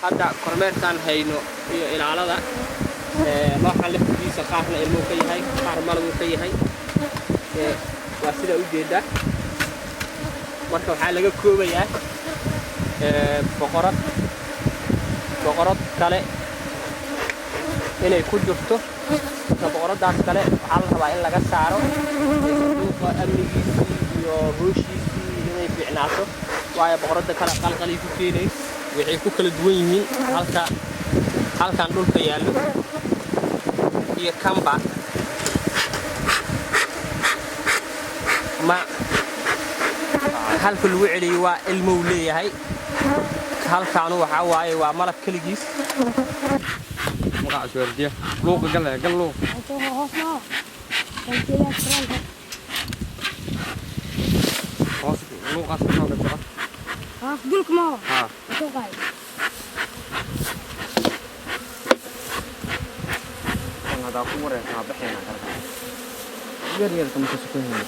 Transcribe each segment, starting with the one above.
Hadda kormeerkaan hayno iyo ilaalada looxan laftigiisa, qaarna ilmuu ka yahay, qaar malabuu ka yahay. Waa sidaa ujeeddaa. Marka waxaa laga koobayaa boqorad, boqorad kale inay ku jirto. Marka boqoraddaas kale waxaa la rabaa in laga saaro sanduuqa amnigiisii iyo hooshiisii inay fiicnaato, waayo boqoradda kale qalqalay ku keenay. Waxay ku kala duwan yihiin halka halkan dhulka yaallo iyo kanba ma halka lagu celiyey waa ilmow leeyahay. Halkaanu waxaa waaye waa malab keligiis. Magaca iswaardiya luuqa gale, gal luuq. Hoos luuqaas ka soo gasho. Dhulka ma Haa. soo qaad. Kan hadaa ku wareersanaa baxayna kala yar yarka marka sukanayna.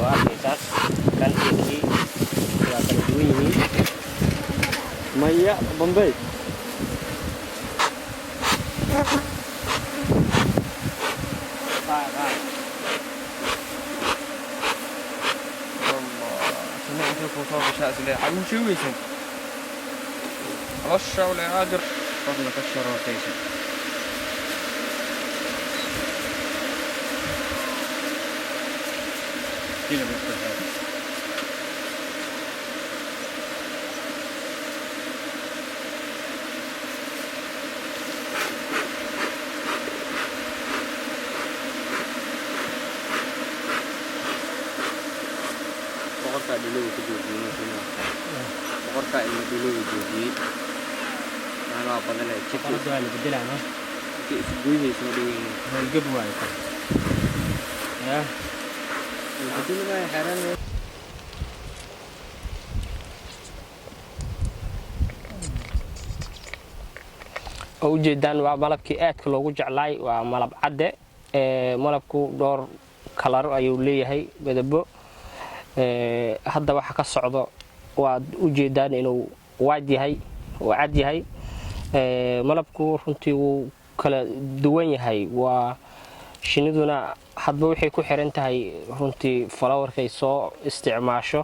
Waa arkaysaas, kan iyo kii waa kala duwan yihiin. Maya Bombay. Qaar qaar. Shinni intay kuu soo gashaa isle xag u sheegaysan caloosha wala aadir korna ka sharootaysan. Hilib iska xeer. Boqorkaa dhilowga ka joojiyey, boqorkaa ilmo dhilowga joojiyey. Maana waa badanay jirka. Boqoradda waa la bedelaa, no? Intay isgoynaysa ma dhoweyn. Howlgab waayo kan yaa. Bedeli maayo, xeeraan. Oo ujeedaan, waa malabkii aadka loogu jeclaay, waa malab cadde. Malabku dhowr kalaro ayuu leeyahay, midabo. Hadda waxa ka socdo waad ujeedaan inuu waad yahay oo cad yahay. Malabku runtii wuu kala duwan yahay. Waa shiniduna hadba waxay ku xiran tahay runtii flowerkay soo isticmaasho.